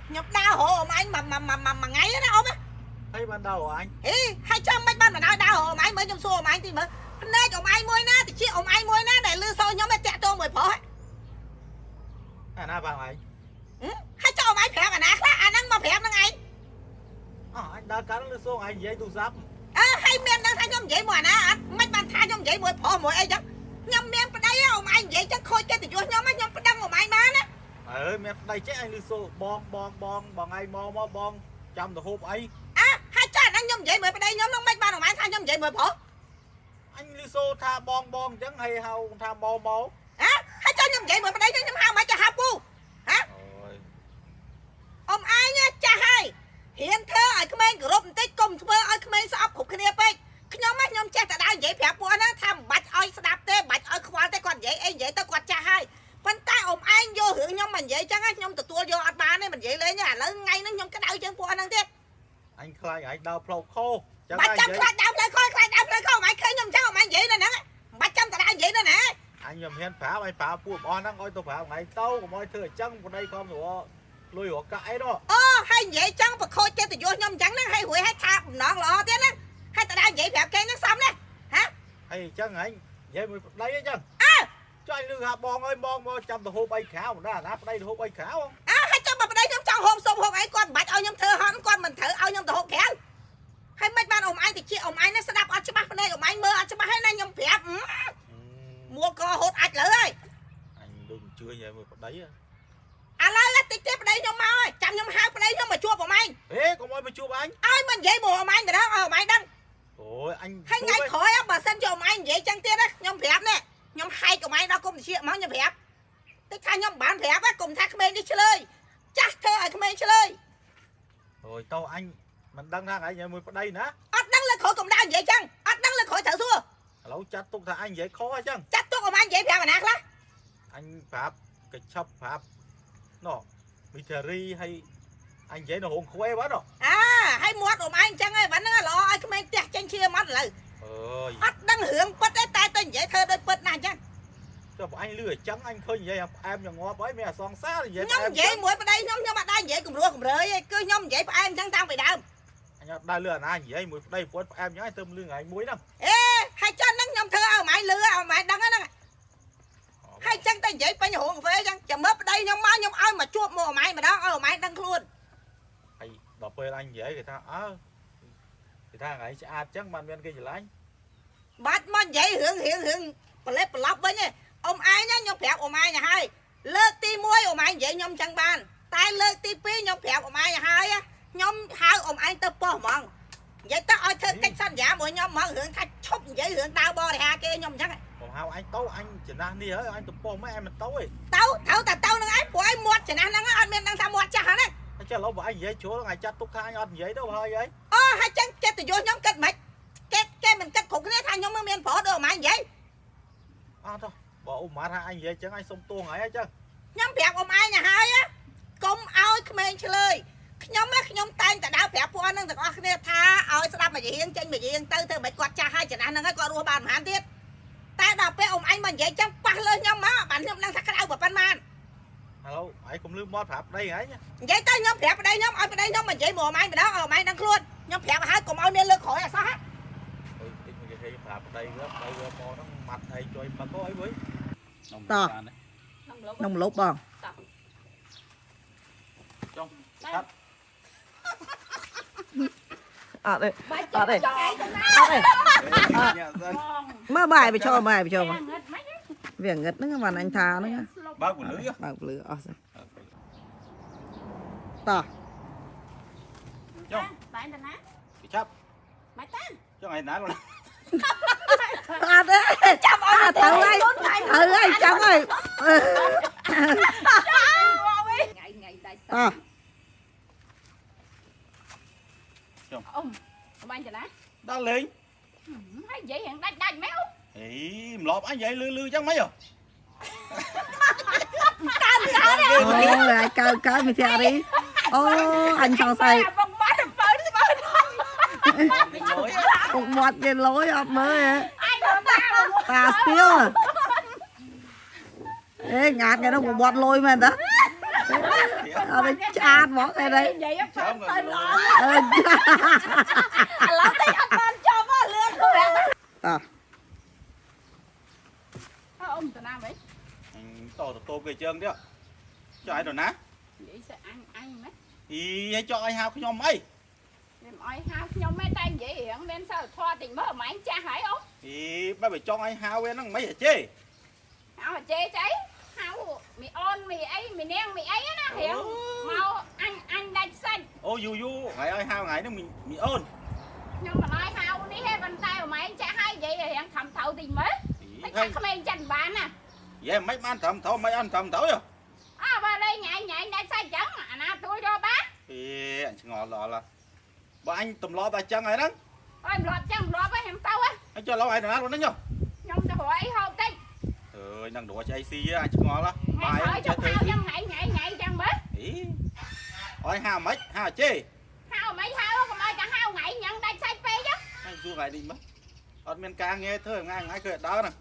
ខ្ញុំដើររកអ៊ំឯងមួយមួយមួយមួយថ្ងៃណាអ៊ំណា ហើយបានដល់អញ ហេហើយចាំមិនបានបណ្ដោយដើររកអ៊ំឯងមើលខ្ញុំសួរអ៊ំឯងទីមើលភ្នែកអ៊ំឯងមួយណាតិចអ៊ំឯងមួយណាដែលលឺសូរខ្ញុំឯងតាក់ទងមួយប្រុស អាណាបងឯង ហើយចុះអ៊ំឯងប្រាប់អាណាខ្លះអាហ្នឹងមកប្រាប់ហ្នឹងឯង អោះអញដើរកាត់លឺសូងឯងនិយាយទូរស័ព្ទ អើហើយមានដឹងថាខ្ញុំនិយាយមួយអាណាអត់មិនបានថាខ្ញុំនិយាយមួយប្រុសមួយអីចឹងខ្ញុំមានប្តីអ៊ំឯងនិយាយចឹងខូចកិត្តិយសខ្ញុំខ្ញុំប្តឹងអ៊ំឯងបានណា អើយមានប្តីចេះអញលឺសូបងបងបងបងឯងមកមកបងចាំទៅហូបអី អើហើយចុះអាហ្នឹងខ្ញុំនិយាយមួយប្តីខ្ញុំហ្នឹងមិនបានអ៊ំឯងថាខ្ញុំនិយាយមួយប្រុស អញលឺសូថាបងបងអញ្ចឹងហើយហៅថាមកមក អើហើយចុះខ្ញុំនិយាយមួយប្តីខ្ញុំខ្ញុំហៅមិនចាហៅពូ អូយ អ៊ំឯងចាស់ហើយរៀនធ្វើឲ្យក្មេងគោរពបន្តិចកុំធ្វើឲ្យក្មេងស្អប់គ្រប់គ្នាពេកខ្ញុំណាខ្ញុំចេះតែដើរនិយាយប្រាប់ពួកហ្នឹងថាមិនបាច់ឲ្យស្ដាប់ទេមិនបាច់ឲ្យខ្វល់ទេគាត់និយាយអីនិយាយទៅគាត់ចាស់ហើយប៉ុន្តែអ៊ំឯងយករឿងខ្ញុំមកនិយាយចឹងខ្ញុំទទួលយកអត់បានទេមិននិយាយលេងទេឥឡូវថ្ងៃហ្នឹងខ្ញុំក្តៅជាងពួកហ្នឹងទៀត អញខ្លាចឯងដើរផ្លូវខុសចឹង បាច់ចាំខ្លាចដើមផ្លូវខខ្លាចដើមផ្លូវខមិនឃើញខ្ញុំចឹងអ៊ំឯងនិយាយនៅហ្នឹងមិនបាច់ចាំតដើរនិយាយនៅណា អញខ្ញុំហ៊ានប្រាប់អញប្រាប់ពួកបងហ្នឹងឲ្យទៅប្រាប់ថ្ងៃទៅកុំឲ្យធ្វើអញ្ចឹងប្តីខំរកលុយរកកាក់អីនោះ អូហើយនិយាយចឹងប្រខូចកិត្តិយសខ្ញុំចឹងហ្នឹងហើយរួយឲ្យថាបំណងល្អទៀតណាហើយតដើរនិយាយប្រាប់គេហ្នឹងសមណា ហើយអញ្ចឹងឯងនិយាយមួយប្តីអញ្ចឹង អើ ចុះអញលឺថាបងអើយបងមកចាំទៅហូបអីក្រៅមិនដឹងអាណាប្តីទៅហូបអីក្រៅ អើហើយចាំបើប្តីខ្ញុំចង់ហូបសុំហូបអីគាត់មិនបាច់ឲ្យខ្ញុំធ្វើហត់គាត់មិនត្រូវឲ្យខ្ញុំទៅហូបក្រៅហើយមិនបានអ៊ំឯងតិចអ៊ំឯងនេះស្ដាប់អត់ច្បាស់ភ្នែកអ៊ំឯងមើលអត់ច្បាស់ហើយណាខ្ញុំប្រាប់មួលកហូតអាចលើហើយ អញដូចមិនជឿនិយាយមួយប្តី ឥឡូវតិចទៀតប្តីខ្ញុំមកហើយចាំខ្ញុំហៅប្តីខ្ញុំមកជួបអ៊ំឯង ហេកុំឲ្យមកជួបអញ ឲ្យមិននិយាយមកអ៊ំឯងទៅដល់ឲ្យអ៊ំឯងដឹង អូយអញ ហើយថ្ងៃក្រោយបើសិនជាអ៊ំឯងនិយាយចឹងទៀតណាខ្ញុំប្រាប់នេះខ្ញុំហែកអ៊ំឯងដល់គុំតិចហ្មងខ្ញុំប្រាប់តិចថាខ្ញុំមិនបានប្រាប់គុំថាក្មេងនេះឆ្លើយចាស់ធ្វើឲ្យក្មេងឆ្លើយ អូយតោអញមិនដឹងថាថ្ងៃនិយាយមួយប្តីណា អត់ដឹងលើក្រោយកុំដើរនិយាយចឹងអត់ដឹងលើក្រោយត្រូវសួរ ឥឡូវចាត់ទុកថាអញនិយាយខុសអញ្ចឹង ចាត់ទុកអ៊ំឯងនិយាយប្រាប់អាណាខ្លះ អញប្រាប់កញ្ឆប់ប្រាប់ណោះមីធារីហើយអញនិយាយនៅរោងខ្វេបាត់ណោះ អាហើយមាត់អ៊ំឯងចឹងហើយវ៉ាន់ហ្នឹងល្អឲ្យក្មេងផ្ទះចេញឈាមអត់ឥឡូវ អើយ អត់ដឹងរឿងពិតទេតែទៅនិយាយធ្វើដូចពិតណាស់អញ្ចឹង ចុះបើអញលឺអញ្ចឹងអញឃើញនិយាយផ្អែមញងាប់ហើយមានអសង្សារនិយាយ ខ្ញុំនិយាយមួយប្តីខ្ញុំខ្ញុំអត់ដែរនិយាយគម្រោះគម្រើយទេគឺខ្ញុំនិយាយផ្អែមអញ្ចឹងតាំងពីដើម អញអត់ដែរលឺអាណានិយាយមួយប្តីប្រពន្ធផ្អែមអញ្ចឹងទៅលឺថ្ងៃមួយហ្នឹង អេហើយចឹងហ្នឹងខ្ញុំធ្វើឲ្យអ៊ំឯងលឺឲ្យអ៊ំឯងដឹងហ្នឹងហើយចឹងតែនិយាយពេញរោងកាហ្វេចឹងចាំមើលប្តីខ្ញុំមកខ្ញុំឲ្យមកជួបមកអ៊ំឯងម្ដងឲ្យអ៊ំឯងដឹងខ្លួន ហើយដល់ពេលអញនិយាយគេថាអើគេថាថ្ងៃឆ្អាតអញ្ចឹងបានមានគេច្រឡាញ់ បាច់មកនិយាយរឿងរឿងរឿងប្រលេបប្រឡប់វិញទេអ៊ំឯងខ្ញុំប្រាប់អ៊ំឯងឲ្យហើយលើកទី1អ៊ំឯងនិយាយខ្ញុំចឹងបានតែលើកទី2ខ្ញុំប្រាប់អ៊ំឯងឲ្យហើយខ្ញុំហៅអ៊ំឯងទៅប៉ុស្តិ៍ហ្មងនិយាយទៅឲ្យធ្វើកិច្ចសន្យាមួយខ្ញុំហ្មងរឿងថាឈប់និយាយរឿងដើរបរិហាគេខ្ញុំអញ្ចឹង បងហៅអញទៅអញចំណាស់នេះហើយអញទៅប៉ុស្តិ៍ម៉េចអញមិនទៅទេ ទៅត្រូវតែទៅនឹងឯងព្រោះឯងមាត់ចំណាស់ហ្នឹងអត់មានដឹងថាមាត់ចាស់ហ្នឹង ហើយចេះឥឡូវបើអញនិយាយជ្រុលអញចាត់ទុកថាអញអត់និយាយទៅហើយអី អូហើយចឹងចិត្តយសខ្ញុំគិតមិនគេគេមិនគិតគ្រប់គ្នាថាខ្ញុំមិនមានប្រុសដូចអ៊ំឯងនិយាយ អត់ទៅបើឧមាថាអញនិយាយចឹងអញសុំទោសថ្ងៃអញ្ចឹង ខ្ញុំប្រាប់អ៊ំឯងឲ្យហើយកុំឲ្យក្មេងឆ្លើយខ្ញុំណាខ្ញុំតែងតែដើរប្រាប់ពួកហ្នឹងទាំងអស់គ្នាថាឲ្យស្ដាប់មួយរៀងចេញមួយរៀងទៅធ្វើមិនគាត់ចាស់ហើយចំណាស់ហ្នឹងហើយគាត់រស់បានប្រហែលទៀតតែដល់ពេលអ៊ំឯងមកនិយាយចឹងប៉ះលើខ្ញុំមកបានខ្ញុំដឹងថាក្តៅប៉ុណ្ណា ឥឡូវឯងកុំលឺមាត់ប្រាប់ប្តីហ្នឹង និយាយទៅខ្ញុំប្រាប់ប្តីខ្ញុំឲ្យប្តីខ្ញុំមកនិយាយមកអ៊ំឯងម្ដងឲ្យអ៊ំឯងដឹងខ្លួនខ្ញុំប្រាប់ឲ្យហើយកុំឲ្យមានលើកក្រោយអសោះហ่ะ អើយតិចមកគេហេប្រាប់ប្តីវាប្តីវាមកហ្នឹងម៉ាត់ឯងជួយមកក៏អីវិញ តោះ នំលុបបង ចុះកាត់ អត់ទេអត់ទេអត់ទេមើលបាយបញ្ចូលបាយបញ្ចូល ងឹតមិន វាងឹតហ្នឹងបានអញថាហ្នឹង បើកពលឺ បើកភ្លឺអស់តោះ ចុះ បែនតាណា គេចាប់ មិនតា ចុះឯណា អត់ទេ ចាប់អត់ ត្រូវហើយត្រូវហើយចាំហើយ ថ្ងៃថ្ងៃដៃ តោះ អ៊ំបែនតាណា ដល់លេង ហើយនិយាយរៀងដាច់ដាច់មែនអ៊ំ ហេម្លប់អញនិយាយលឺលឺចឹងម៉េចហ៎ អូយកៅកៅមីធារីអូអញសង្ស័យ បងមាត់ទៅបើទៅបើ ពុកមាត់គេលយអត់មើលហ៎ អញមកតា តាស្ទៀវអេងាតគេនោះពុកមាត់លយមែនតា អត់ឆ្អាតហ្មងតែ និយាយទៅទៅល្អ អឺ ឥឡូវតិចអត់បានចប់ហ៎លឿនទៅ តោះ អើអ៊ំតាណាវិញ អញតទៅតូបគេជើងទៀតចុះឯងទៅណា និយាយសអញអញម៉េច អីឲ្យចុះឲ្យហៅខ្ញុំអី វាមិនអោយហៅខ្ញុំទេតែនិយាយរឿងមានសិលធម៌តិចមើលម៉ែងចាស់ហើយអ៊ំ អីបើបើចង់ឲ្យហៅវាហ្នឹងមិនហ៎ជេ ហៅជេចអីហៅមីអូនមីអីមីនាងមីអីណារៀងមកអញអញដាច់សាច់ អូយូយូថ្ងៃឲ្យហៅថ្ងៃហ្នឹងមីអូន ខ្ញុំមិនអោយហៅនេះទេប៉ុន្តែម៉ែងចាស់ហើយនិយាយរៀងខំត្រូវតិចមើលតែ ហើយ ក្មេងចិត្តបានណា យេមិនបានត្រឹមត្រូវមិនអត់ត្រឹមត្រូវ អើបើលេងញ៉ៃញ៉ៃដាច់សាច់ចឹងអាណាទួយយកបាន អេអញឆ្ងល់ដល់បើអញទម្លាប់តែចឹងហើយហ្នឹង អើយម្លាប់ចឹងម្លាប់ហ្នឹងខ្ញុំទៅហ៎ អញចុះឡូវឯងណាហ្នឹងញ ខ្ញុំទៅរកអីហូបតិច អើយនឹងរកឆ្អីស៊ីអញឆ្ងល់ ថ្ងៃ បាយ ក្រោយចុះហៅចឹងញ៉ៃញ៉ៃញ៉ៃចឹងមើល អីអយហៅមិនហៅជេ ហៅមិនហៅកុំឲ្យតែហៅថ្ងៃញ៉ាំដាច់សាច់ពេក អញសួរថ្ងៃនេះមើលអត់មានការងារធ្វើថ្ងៃថ្ងៃគឺដើរហ្នឹង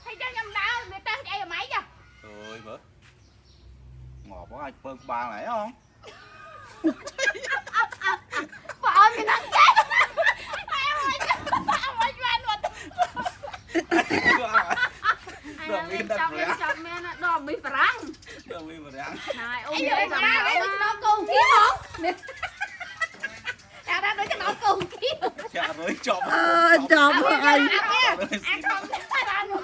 ហើយចឹងខ្ញុំដើរវាទៅអីហ្មងចុះ អើយមើលងាប់ហ្នឹងអាចពើក្បាលហើយហង បើអត់មានហ្នឹងចេះអើយអើយបានមក ដល់មានដល់ ចាប់ចាប់មានដល់មីប្រាំង ដល់មានប្រាំង ណែអូ អី យ យកណាដូចក្នុងកូនគៀហងអាណាដូចក្នុងកូនគៀ ចាក់រួយចប់ អើចប់ហើយ អាខំបាន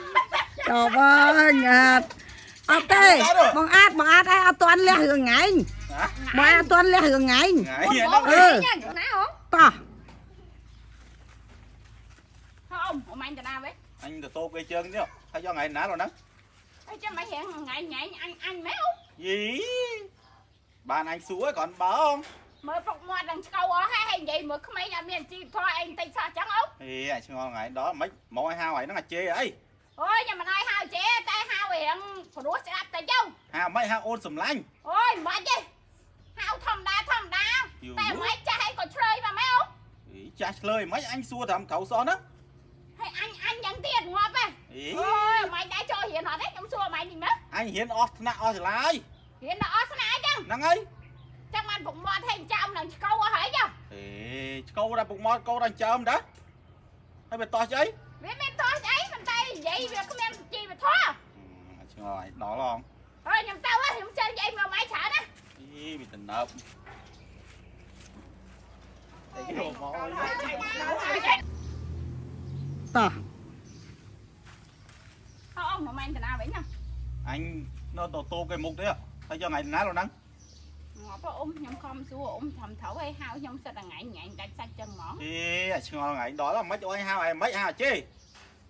ចប់ហើយងាត់អត់ទេបងអាចបងអាចឯងអត់ទាន់លះរឿងថ្ងៃបងឯងអត់ទាន់លះរឿងថ្ងៃ ថ្ងៃហ្នឹង អឺ ណាហ៎ តោះ ហោអ៊ំអញតាណាវិញ អញទៅតូបគេជើងនេះហើយយកថ្ងៃណាដល់ហ្នឹង អីចាំមិនរៀងថ្ងៃញ៉ៃអញអញមែនអូ យីបានអញសួរគ្រាន់បើ មើលពុកមាត់នឹងឆ្កោអស់ហើយហើយនិយាយមើលក្មេងអត់មានជីវធម៌អីបន្តិចសោះចឹងអូ អេអញឆ្ងល់ថ្ងៃដល់មិនមកឲ្យហៅថ្ងៃហ្នឹងអាជេអី អូយខ្ញុំមិនឲ្យហៅជេតែហៅរៀងព្រោះស្ដាប់តែទៅ ហៅមិនហៅអូនសំឡាញ់ អូយមិនបាច់ទេហៅធម្មតាធម្មតាតែមិនចាស់អីក៏ឆ្លើយមកមែនអូ ចាស់ឆ្លើយមិនអញសួរតាមត្រូវសោះហ្នឹង ហើយអញអញយ៉ាងទៀតងាប់ហ៎ អី អូយមិនដែរចូលរៀនអត់ទេខ្ញុំសួរមិននេះមើល អញរៀនអស់ថ្នាក់អស់សាលាហើយ រៀនដល់អស់ស្នាចឹង ហ្នឹងហើយ ចឹងបានពុកមាត់ឲ្យចាំនឹងឆ្កោអស់ហើយចុះ អេឆ្កោដល់ពុកមាត់កោដល់ចើមដែរហើយវាតោះស្អី វាមិនតោះស្អីប៉ុន្តែនិយាយវាគ្មានជីវធម៌ ឆ្ងល់ឲ្យដល់ហង ហើយខ្ញុំទៅហ៎ខ្ញុំចេះនិយាយមកម៉ែច្រើនណា អីវាតំណើបអីមក តោះ អោមកម៉ែតាណាវិញណា អញនៅតតូបគេមុខទេហើយយកថ្ងៃណាដល់ហ្នឹង ងាប់អ៊ំខ្ញុំខំសួរអ៊ំធ្វើត្រូវឲ្យហៅខ្ញុំសិតថ្ងៃញ៉ៃដាច់សាច់ចឹងហ្មង អេអាឆ្ងល់ថ្ងៃដល់មិនអោយហៅឯមិនហៅជេ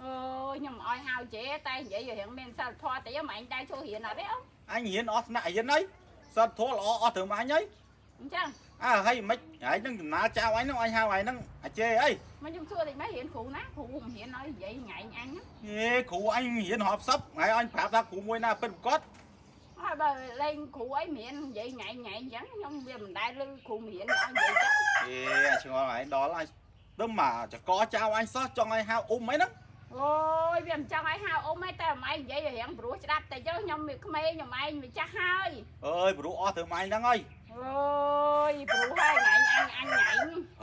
អូយខ្ញុំឲ្យហៅជេតែនិយាយរឿងមានសិលធម៌តិចហ្មងដែរចូលរៀនអត់ទេអ៊ំ អញរៀនអស់ថ្នាក់រៀនហើយសិតធัวល្អអស់ត្រឹមអញហើយ អញ្ចឹង អើហើយមិនហើយនឹងដំណើរចៅអញហ្នឹងអញហៅឯហ្នឹងអាជេអី មកខ្ញុំសួរតិចមករៀនគ្រូណាគ្រូមិនរៀនឲ្យនិយាយញ៉ៃអញ ហេគ្រូអញរៀនរាប់សឹបថ្ងៃអញប្រាប់ថាគ្រូមួយណាពិតប្រាកដ ហើយបើលេងគ្រូអីមិននិយាយញ៉ៃញ៉ៃអញ្ចឹងខ្ញុំវាមិនដែលឮគ្រូមិនរៀនឲ្យនិយាយចឹង អេអាឆ្ងល់ថ្ងៃដល់អញទៅមកចកចៅអញសោះចង់ឲ្យហៅអ៊ំអីហ្នឹង អូយវាមិនចង់ឲ្យហៅអ៊ំទេតែម៉ែនិយាយរៀងព្រោះស្ដាប់តែចុះខ្ញុំវាក្មេងខ្ញុំឯងវាចាស់ហើយ អើយព្រោះអស់ត្រឹមអញហ្នឹងហើយ អូយព្រោះហើយញ៉ៃអញអញញ៉ៃ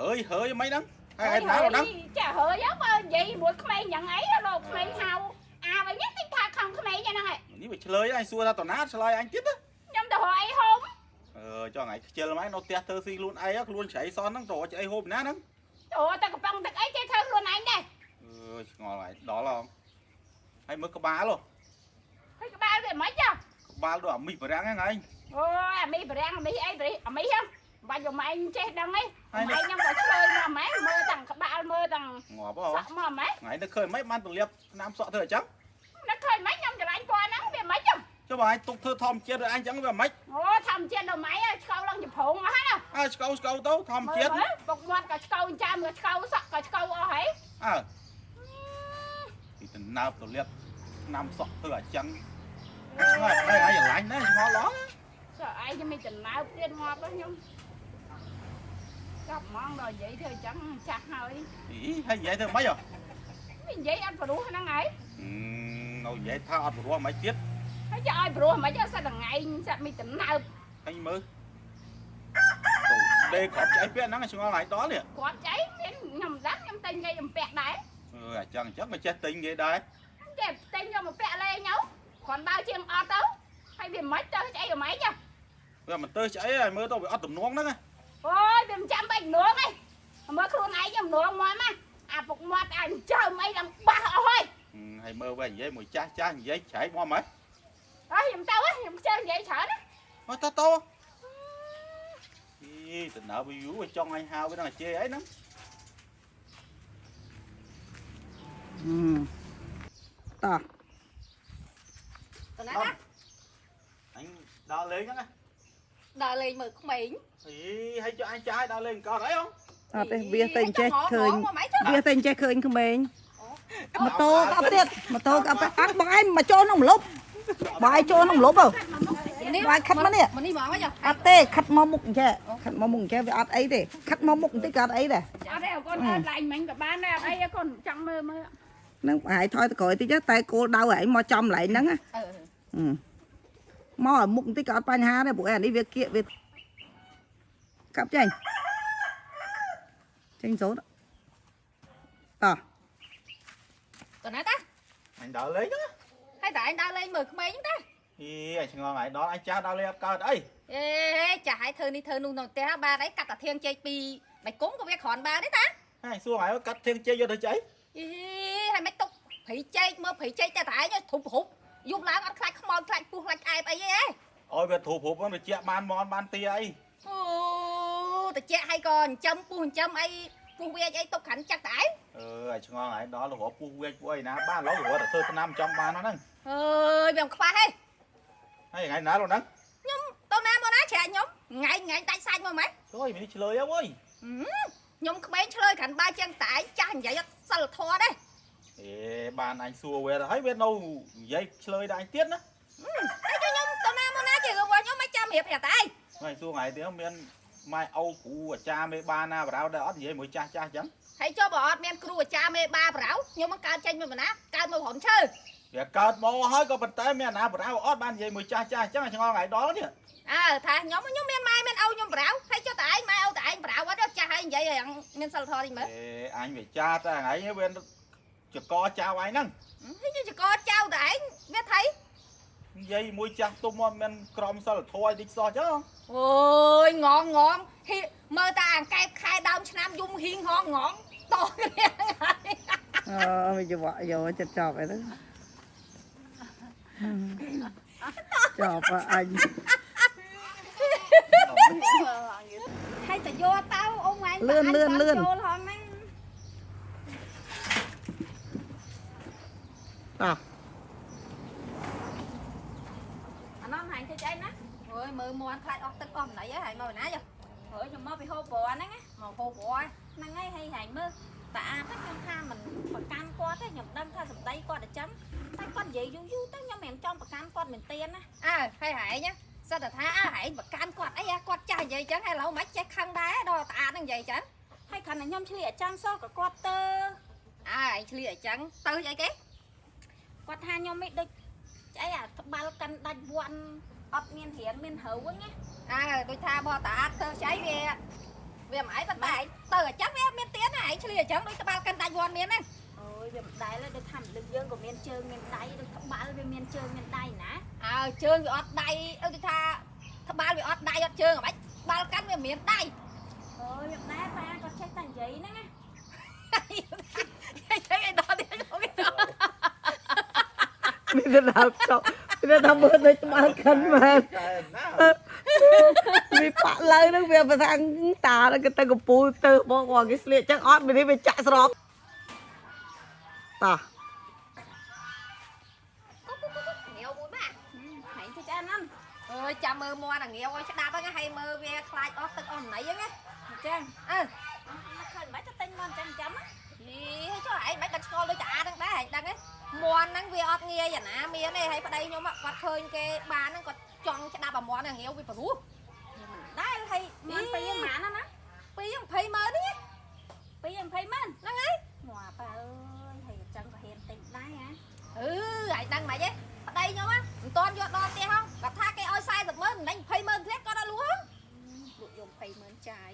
ហើយហើយមិនហ្នឹងហើយឯណាហ្នឹង ចាហើយបើនិយាយមួយក្មេងយ៉ាងអីលោកក្មេងហៅអាវិញតិចថាខំក្មេងហ្នឹងហើយ នេះវាឆ្លើយអញសួរថាតណាឆ្លើយអញទៀត ខ្ញុំទៅរកអីហូប អឺចង់ថ្ងៃខ្ជិលមកនៅផ្ទះធ្វើស៊ីខ្លួនឯងខ្លួនជ្រៃសោះហ្នឹងទៅរកអីហូបណាហ្នឹង ទៅតែកំប៉ុងទឹកអីចេះធ្វើខ្លួនឯងដែរ អឺឆ្ងល់ហើយដល់ហងហើយមើលក្បាលហ៎ ហើយក្បាលវាមិនចុះ ក្បាលដូចអាមីបារាំងហ្នឹងឯង អូយអាមីបារាំងអាមីអីអាមីហ៎បាច់យកម៉ែងចេះដឹងអីម៉ែខ្ញុំក៏ឆ្លើយមកម៉ែមើលទាំងក្បាលមើលទាំង ងាប់ហ៎ សក់មកម៉ែ ថ្ងៃនេះឃើញមិនបានទលាបឆ្នាំសក់ធ្វើអញ្ចឹង នឹកឃើញម៉េចខ្ញុំច្រាញ់ពណ៌ហ្នឹងវាមិនចុះ ចុះបើឯងទុកធ្វើធម្មជាតិដូចអញអញ្ចឹងវាមិន អូធម្មជាតិដល់ម៉ែឆ្កោឡើងចំព្រងអស់ហើយណា អើឆ្កោឆ្កោទៅធម្មជាតិ ពុកមាត់ក៏ឆ្កោចាំក៏ឆ្កោសក់ក៏ឆ្កោអស់ហើយ អើពីតំណើបទលាបឆ្នាំសក់ធ្វើអញ្ចឹងឆ្ងល់តែឯងឡាញ់ណាស់ឆ្ងល់ឡង សក់ឯងមិនតំណើបទៀតងាប់ខ្ញុំចាប់ហ្មងដល់និយាយធ្វើអញ្ចឹងចាស់ហើយ អីហើយនិយាយធ្វើម៉េចហ៎ និយាយអត់ព្រោះហ្នឹងហើយ នៅនិយាយថាអត់ព្រោះមិនទៀត ហើយจะឲ្យព្រោះមិនសិតថ្ងៃសិតមិនតំណើប ហើយមើល ដេកគ្រាប់ឆ្អីពាក់ហ្នឹងឆ្ងល់ហើយដល់នេះ គាត់ចៃមានខ្ញុំដឹងខ្ញុំទិញគេអំពាក់ដែរ អឺអញ្ចឹងអញ្ចឹងក៏ចេះទិញគេដែរ ចេះទិញយកមកពាក់លេងទៅគ្រាន់បើជាងអត់ទៅហើយវាមិនទៅស្អីអ្មេច វាមិនទៅឆ្អីហើយមើលទៅវាអត់ទំនងហ្នឹង អូយវាមិនចាំបាច់នងឯងមើលខ្លួនឯងខ្ញុំនងមកណាអាពុកមាត់អញចើមអីដល់បាសអស់ហើយ ហើយមើលវិញនិយាយមួយចាស់ចាស់និយាយច្រែកមកហ្មង ហើយខ្ញុំទៅខ្ញុំខ្ជិលនិយាយច្រើនណា អត់តតអីតំណើវាយូរចង់ឲ្យហៅវានឹងជេរអីហ្នឹង តោះ តណាណា អញដើរលេងហ្នឹង ដើរលេងមើលក្មេង អីហើយចុះអញចាយដើរលេងកត់អីហ៎ អត់ទេវាតែអញ្ចេះឃើញវាតែអញ្ចេះឃើញក្មេងម៉ូតូក៏អត់ទៀតម៉ូតូក៏អត់អត់បងឯងមកចូលក្នុងម្លប់បងឯងចូលក្នុងម្លប់ហ៎បងឯងខិតមកនេះ មកនេះហ្មងហ៎ អត់ទេខិតមកមុខអញ្ចេះខិតមកមុខអញ្ចេះវាអត់អីទេខិតមកមុខបន្តិចក៏អត់អីដែរ អត់ទេកូនអត់ឡាញមិញក៏បានដែរអត់អីកូនចង់មើលមើល នឹងឯងថយទៅក្រោយតិចតែគោលដៅឯងមកចំកន្លែងហ្នឹងណា អឺ មកឲ្យមុខបន្តិចក៏អត់បញ្ហាដែរព្រោះអានេះវាគៀកវាកាប់ចេញចេញសូត្រតោះ តណាតា អញដើរលេងហ្នឹង ហើយតែឯងដើរលេងមើលក្មេងហ្នឹងតា អីអញឆ្ងល់ហើយដល់អញចាស់ដើរលេងអត់កើតអី អេចាស់ឲ្យធ្វើនេះធ្វើនោះនៅផ្ទះបានអីកាត់តាធៀងចេកពីបៃគុំក៏វាគ្រាន់បានទេតា ហើយសួរហើយកាត់ធៀងចេកយកទៅចៃ អីហើយមិនទុកព្រៃចេកមើលព្រៃចេកតែតែឯងធុបរុបយប់ឡើងអត់ខ្លាចខ្មោចខ្លាចពស់ខ្លាចក្អែបអីទេ ឲ្យវាធូបរុបហ្នឹងវាជាបានមនបានទាអី អូតិចហើយក៏ចិញ្ចឹមពស់ចិញ្ចឹមអីពស់វាអីទុកខិនចាក់តែឯង អឺឲ្យឆ្ងល់ហើយដល់រកពស់វាចពួកអីណាបានឡូវរកតែធ្វើឆ្នាំចង់បានហ្នឹង អើយវាមិនខ្វះទេ ហើយថ្ងៃណាលោកហ្នឹង ខ្ញុំទៅណាមកណាច្រាកខ្ញុំថ្ងៃថ្ងៃដាច់សាច់មកម៉េច ជួយមានឆ្លើយអើយ ខ្ញុំក្មេងឆ្លើយខិនបើជាងតែឯងចាស់និយាយអត់សិលធម៌ទេ អេបានអញសួរវាទៅហើយវានៅនិយាយឆ្លើយដល់អញទៀតណា តែខ្ញុំទៅណាមកណាជារឿងរបស់ខ្ញុំមិនចាំរៀបប្រាប់តែឯង ថ្ងៃសួរថ្ងៃទៀតមានម៉ែឪគ្រូអាចារ្យមេបានណាបរោដែរអត់និយាយមួយចាស់ចាស់អញ្ចឹង ហើយចុះបើអត់មានគ្រូអាចារ្យមេបាប្រៅខ្ញុំមិនកើតចេញមកណាកើតមករំឈើ វាកើតមកហើយក៏ប៉ុន្តែមានអាណាបរោអត់បាននិយាយមួយចាស់ចាស់អញ្ចឹងឆ្ងល់ថ្ងៃដល់នេះ អើថាខ្ញុំខ្ញុំមានម៉ែមានឪខ្ញុំប្រៅហើយចុះតែឯងម៉ែឪតែឯងប្រៅអត់ចាស់ហើយនិយាយឲ្យមានសិលធម៌តិចមើល អេអញវាចាស់តែថ្ងៃនេះវាចកចៅឯងហ្នឹង ហើយចកចៅតែឯងវាថៃ និយាយមួយចាស់ទុំមកមានក្រមសិលធម៌តិចសោះចឹង អូយងងងងហ៊ីមើលតាអង្កែបខែដើមឆ្នាំយំហ៊ីងហងងងតគ្នាហើយ អឺវាយកយកចិត្តចប់អីទៅចប់អញ ហើយតែយកទៅអ៊ំឯង លឿនលឿនលឿន ចូលហងហ្នឹង តោះ អានោះហាញទៅចៃណា អូយមើលមាន់ខ្លាចអស់ទឹកអស់ម្ល៉េះហើយមកណាយោ ហើយខ្ញុំមកពីហូបព្រោះហ្នឹងណា មកហូបព្រោះ ហ្នឹងហើយហើយហែងមើលតាអាទៅខ្ញុំថាមិនប្រកាន់គាត់ទេខ្ញុំដឹងថាសម្ដីគាត់អញ្ចឹងតែគាត់និយាយយូរយូរទៅខ្ញុំមិនចង់ប្រកាន់គាត់មែនទៀនណា អើហើយហែងសិតតែថាអើហែងប្រកាន់គាត់អីគាត់ចាស់និយាយចឹងហើយឡូវមិនចេះខឹងដែរដល់តាអាហ្នឹងនិយាយចឹង ហើយគ្រាន់តែខ្ញុំឆ្លៀតអញ្ចឹងសោះក៏គាត់ទៅ អើឯងឆ្លៀតអញ្ចឹងទៅអីគេ គាត់ថាខ្ញុំមិនដូចស្អីអាត្បាល់កិនដាច់វ័នអត់មានរៀនមានរូវហ្នឹងណា អើដូចថាបតាអាធ្វើស្អីវាវាមិនអីប៉ុន្តែឯងទៅអញ្ចឹងវាមានទៀនណាឯងឆ្លៀតអញ្ចឹងដូចត្បាល់កិនដាច់វ័នមានហ្នឹង អូយវាមិនដែលទេដូចថាមនុស្សយើងក៏មានជើងមានដៃដូចត្បាល់វាមានជើងមានដៃណា អើជើងវាអត់ដៃអឺគេថាត្បាល់វាអត់ដៃអត់ជើងអ្ហ្មងបាល់កាន់វាមានដៃ អូយវាមិនដែលប៉ាគាត់ចេះតែនិយាយហ្នឹងណា និយាយឲ្យដល់ទៀត មានតែដល់ចប់មានតែមើលដូចត្បាល់កិនមែន កែណា វាប៉លើហ្នឹងវាប្រថាតាហ្នឹងគេទៅកំពូលទៅបងគាត់គេស្លៀកចឹងអត់មាននេះវាចាក់ស្រោបតោះ ងាវមួយបាទ ហែងទៅឆ្អែនហ្នឹង អើយចាំមើលមាត់អាងាវឲ្យស្ដាប់ហ្នឹងហើយមើលវាខ្លាចអស់ទឹកអស់ណីហ្នឹងណា អញ្ចឹង អើ មកឃើញមិនទៅទិញមកអញ្ចឹងអញ្ចឹងណា យីហើយចុះឯងមិនបាច់ឆ្ងល់ដូចតាអាហ្នឹងដែរឯងដឹងទេមាន់ហ្នឹងវាអត់ងាយអាណាមានទេហើយប្តីខ្ញុំគាត់ឃើញគេបានហ្នឹងគាត់ចង់ស្ដាប់អាមាន់អាងាវវាព្រោះ ដែលហើយមិនពីប៉ុន្មានណាណា ពី20ម៉ឺននេះ ពី20ម៉ឺន ហ្នឹងហើយ ងាប់អើយហើយអញ្ចឹងក៏ហ៊ានទិញដែរហ៎ អឺឯងដឹងមិនទេប្តីខ្ញុំមិនតាន់យកដល់ផ្ទះហងគាត់ថាគេឲ្យ40ម៉ឺនមិន20ម៉ឺនធ្លាក់គាត់ដល់លក់ហង លក់យក20ម៉ឺនចាយ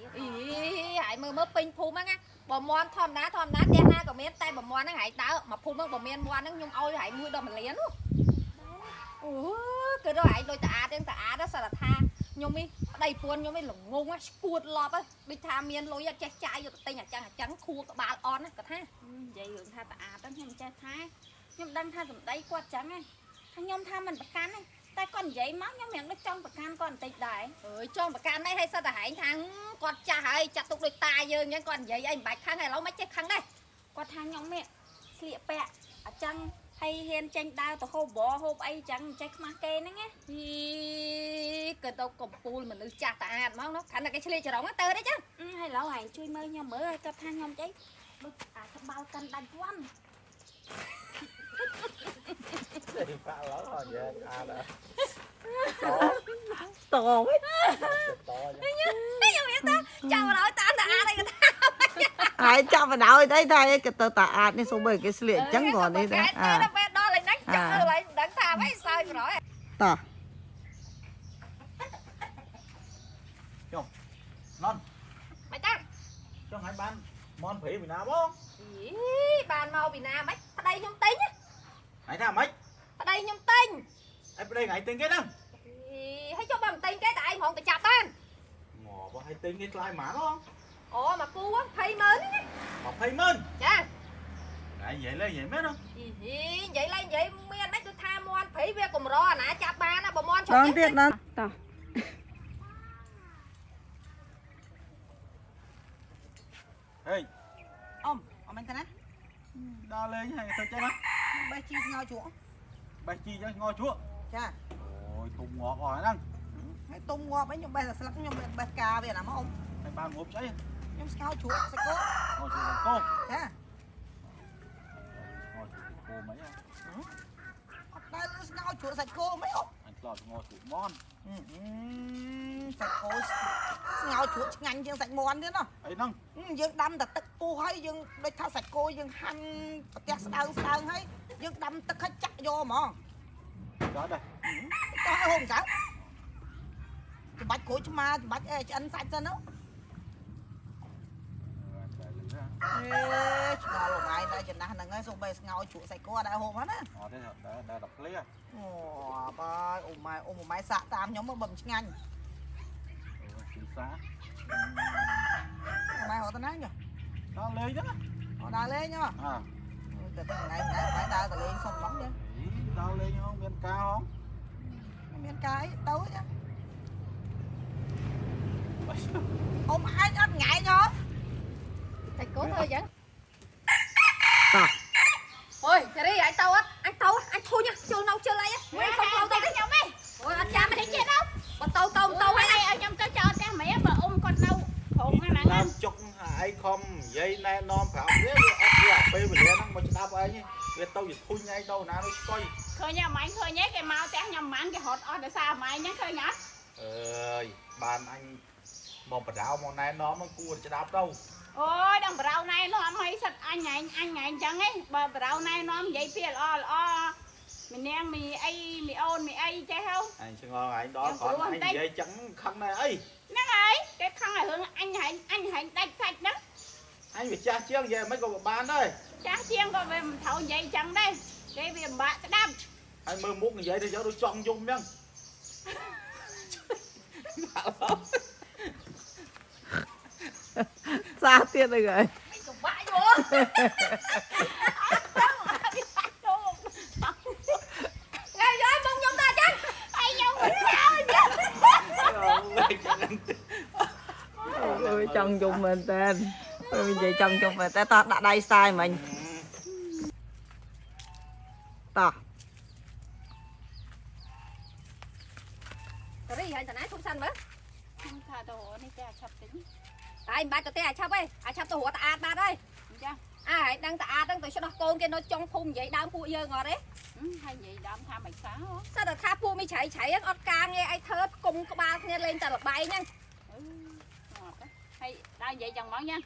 មើលពេញភូមិហ្នឹងណាបើមន់ធម្មតាធម្មតាផ្ទះណាក៏មានតែបើមន់ហ្នឹងហែងដើមកភូមិហ្នឹងបើមានមន់ហ្នឹងខ្ញុំឲ្យហែងមួយដល់1លាននោះអូគឺដល់ហែងដូចតាអាតហ្នឹងតាអាតសិតថាខ្ញុំនេះប្តីពួនខ្ញុំនេះល្ងងឈួតឡប់ដូចថាមានលុយអត់ចេះចាយយកទៅទិញអាចឹងអាចឹងខួរក្បាលអន់ណាគាត់ថា និយាយរឿងថាតាអាតហ្នឹងខ្ញុំចេះថាខ្ញុំដឹងថាសម្ដីគាត់ចឹងណាថាខ្ញុំថាមិនប្រកាន់ទេតែគាត់និយាយមកខ្ញុំរៀងដូចចង់ប្រកាន់គាត់បន្តិចដែរ អើយចង់ប្រកាន់នេះឲ្យសិតតែហែងថាគាត់ចាស់ហើយចាត់ទុកដូចតាយើងអញ្ចឹងគាត់និយាយអីមិនបាច់ខឹងហើយឥឡូវមិនចេះខឹងដែរ គាត់ថាខ្ញុំនេះស្លៀកពាក់អញ្ចឹងហើយហ៊ានចេញដើរទៅហូបបរហូបអីចឹងមិនចេះខ្មាស់គេហ្នឹងណា ហ៊ីក៏ទៅកំពូលមនុស្សចាស់តាអាតហ្មងនោះខណ្ឌតែគេឆ្លៀកចរងទៅទេចឹង ហើយឡូវហែងជួយមើលខ្ញុំមើលឲ្យគាត់ថាខ្ញុំអីដូចអាក្បាលកាន់ដាច់វ៉ាន់ បាក់ឡើយអត់យ៉ាអាត តវិញ ត ខ្ញុំមានតាចាំឲ្យតាតាអាតអីក៏ថា ហើយចាប់បណ្ដោយទៅថាគេទៅតាអាតនេះសូម្បីគេស្លៀកអញ្ចឹងក៏នេះដែរ អាដល់ពេលដល់ឯហ្នឹងចង់ឲ្យមិនដឹងថាអ្វីសើចប្រយ តោះ ណន មិនតា ចង់ឲ្យបានមន់ព្រីពីណាបង អីបានមកពីណាមិនប្តីខ្ញុំទិញ ហើយថាម៉េច ប្តីខ្ញុំទិញ អីប្តីថ្ងៃទិញគេហ្នឹង អីហើយចុះបើមិនទិញគេតែឯងហ្មងទៅចាប់បាន ងាប់ហើយទិញគេថ្លៃហ្មងបង អូមកគូ20ម៉ឺនណា 20ម៉ឺន ចា ថ្ងៃនិយាយលេងនិយាយមែន អីនិយាយលេងនិយាយមានមិនដូចថាមន់ព្រៃវាកម្រអាណាចាប់បានណាបើមន់ ដងទៀតដង តោះ ហេ អ៊ំអ៊ំមិនទៅណា ដល់លេងហើយទៅចេះណា បេះជីស្ងោរជ្រក់ បេះជីចឹងងល់ជ្រក់ ចា អូយទុំងាប់អស់ហ្នឹង ហើយទុំងាប់អីខ្ញុំបេះតែស្លឹកខ្ញុំបេះកាវាណាមកអ៊ំ ហើយបានងាប់ស្អី ខ្ញុំស្ងោរជ្រក់សាច់គោ ងល់ជ្រក់គោ ចា ងល់ជ្រក់គោមិន អត់ដែលស្ងោរជ្រក់សាច់គោមិនអ៊ំ អញធ្លាប់ងល់ជ្រក់មន់ សាច់គោស្ងោរជ្រក់ឆ្ងាញ់ជាងសាច់មាន់ទៀតណោះ អីហ្នឹង យើងដាំតែទឹកពុះហើយយើងដូចថាសាច់គោយើងហាន់ប្រទះស្ដើងស្ដើងហើយយើងដាំទឹកហើយចាក់យកហ្មង កើតដែរ តោះឲ្យហូបកើតច្បាច់ក្រូចឆ្មាច្បាច់អីឆ្អិនសាច់សិនទៅអេឆ្ងល់មួយថ្ងៃតែចំណាស់ហ្នឹងហើយសូម្បីស្ងោរជ្រក់សាច់គោអត់ដែរហូបហ្នឹងណា អត់ទេដែរដែរតែភ្លា អូបាយអូម៉ែអូម៉ែសាក់តាមខ្ញុំមកបើមិនឆ្ងាញ់ ទីសា ម៉ែហត់ទៅណាញ ដល់លេងហ្នឹង អត់ដើរលេងហ៎ អា ទៅថ្ងៃថ្ងៃម៉ែដើរទៅលេងសុំហ្មងចឹង ដល់លេងហងមានការហង មានការអីទៅចឹងអ៊ំឯងអត់ថ្ងៃហ៎ តែគោធ្វើអញ្ចឹង តោះ អូយចារីអញទៅអត់អញទៅអញធុញជិលនៅជិលអីវិញសុំផ្លូវទៅ ខ្ញុំឯង អូយអត់ចាំទេទៀតដល់បើទៅទៅទៅ ទៅ ហើយ ឲ្យខ្ញុំទៅចោលផ្ទះមែនបើអ៊ំគាត់នៅក្រុងហ្នឹង ដើមចុកឯងខំនិយាយណែនាំប្រាប់វាវាអត់វាពេលវេលាហ្នឹងមកស្ដាប់ឯងវាទៅវាធុញឯងទៅណានោះស្កុយ ឃើញអម៉ាញ់ឃើញគេមកផ្ទះខ្ញុំម៉ាន់គេរត់អស់ដោយសារអម៉ាញ់ហ្នឹងឃើញអត់ អើយបានអញមកបដៅមកណែនាំមកគួរស្ដាប់ទៅ អូយដល់ប្រៅណែនាំឲ្យសិតអញអញអញអញចឹងឯងបើប្រៅណែនាំនិយាយពីល្អល្អមីនាងមីអីមីអូនមីអីចេះហៅ អញឆ្ងល់ឯងដល់គាត់ឯងនិយាយចឹងខឹងដែរអី ហ្នឹងហើយគេខឹងឲ្យរឿងអញហែងអញហែងដាច់សាច់ហ្នឹង អញវាចាស់ជាងនិយាយមិនក៏បានដែរ ចាស់ជាងក៏វាមិនត្រូវនិយាយចឹងដែរគេវាពិបាកស្ដាប់ ហើយមើលមុខនិយាយទៅចឹងដូចចង់យំចឹង សាទៀតហ្នឹងហើយ ចង្វាក់យល់ថ្ងៃយល់មកខ្ញុំទៅអញ្ចឹង ហើយខ្ញុំមិនចោល អូយចង់យំមែនតើនិយាយចង់យំមែនតើតោះដាក់ដៃស្ទាយមិញតោះ តារីហើយតាណាឈប់សិនមើល ខ្ញុំថាទៅនេះតែឆាប់ទិញ តែមិនបាច់ទៅទេអាឆាប់ឯងអាឆាប់ទៅរត់តាអាតបាត់ហើយ ចា អាហើយដឹងតាអាតហ្នឹងទៅឆ្ដោះកូនគេនៅចុងភូមិនិយាយដើមពួកយើងអត់ទេ ហើយនិយាយដើមថាមិនសោះ សិតតែថាពួកមីច្រៃច្រៃហ្នឹងអត់ការងារអីធ្វើគុំក្បាលគ្នាលេងតែលបែងហ្នឹង ហើយដើរនិយាយចឹងហ្មងញ៉ា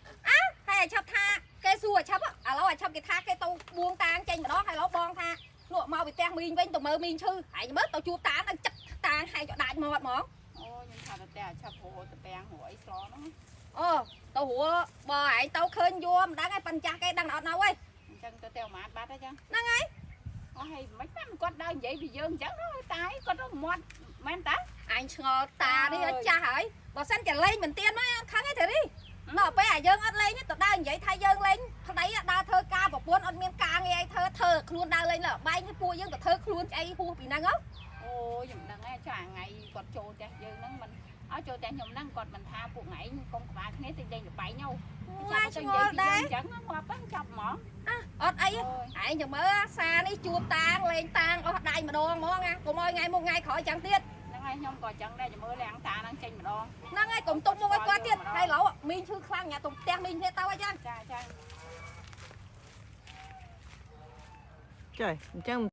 ហើយអាឆាប់ថាគេសួរអាឆាប់ឥឡូវអាឆាប់គេថាគេទៅបួងតាងចេញម្ដងហើយឥឡូវបងថាលក់មកពីផ្ទះមីងវិញទៅមើលមីងឈឺហើយមើលទៅជួបតានឹងចិត្តតាងហើយក៏ដាច់មាត់ហ្មង អូខ្ញុំថាទៅតែឆាប់រហូតទៅពាំងរអីស្លហ្នឹង អូទៅរួបើឯងទៅឃើញយួរមិនដឹងឯងប៉ិនចាស់គេដឹងអត់នៅឯង អញ្ចឹងទៅតែប្រហែលបាត់ហើយចឹង ហ្នឹងហើយ អស់ហើយមិនបានគាត់ដើរនិយាយពីយើងអញ្ចឹងតែគាត់ទៅមាត់មែនតា អញឆ្ងល់តានេះចាស់ហើយបើសិនជាលេងមិនទៀនមកអត់ខឹងទេធីរីដល់ពេលអាយើងអត់លេងទៅដើរនិយាយថាយើងលេងប្តីដើរធ្វើការប្រពន្ធអត់មានការងារអីធ្វើធ្វើខ្លួនដើរលេងលើបែងឲ្យពួកយើងក៏ធ្វើខ្លួនស្អីហួសពីហ្នឹងហ៎ អូខ្ញុំដឹងហើយចាថ្ងៃគាត់ចូលផ្ទះយើងហ្នឹងមិនអត់ចូលផ្ទះខ្ញុំហ្នឹងគាត់មិនថាពួកថ្ងៃកុំក្បាលគ្នាទៅលេងលបែងហ៎ ឡាឆ្ងល់ដែរ អញ្ចឹងងាប់ហ្នឹងចាប់ហ្មង អត់អីឯងចាំមើលសានេះជួបតាងលេងតាងអស់ដៃម្ដងហ្មងណាកុំឲ្យថ្ងៃមុខថ្ងៃក្រោយចឹងទៀត ហ្នឹងហើយខ្ញុំក៏អញ្ចឹងដែរចាំមើលលាងតាហ្នឹងចេញម្ដង ហ្នឹងហើយកុំទុកមុខឲ្យគាត់ទៀតហើយឡូវមីងឈឺខ្លាំងញ៉ាំទុំផ្ទះមីងគ្នាទៅអីចឹង ចាចា ចាអញ្ចឹង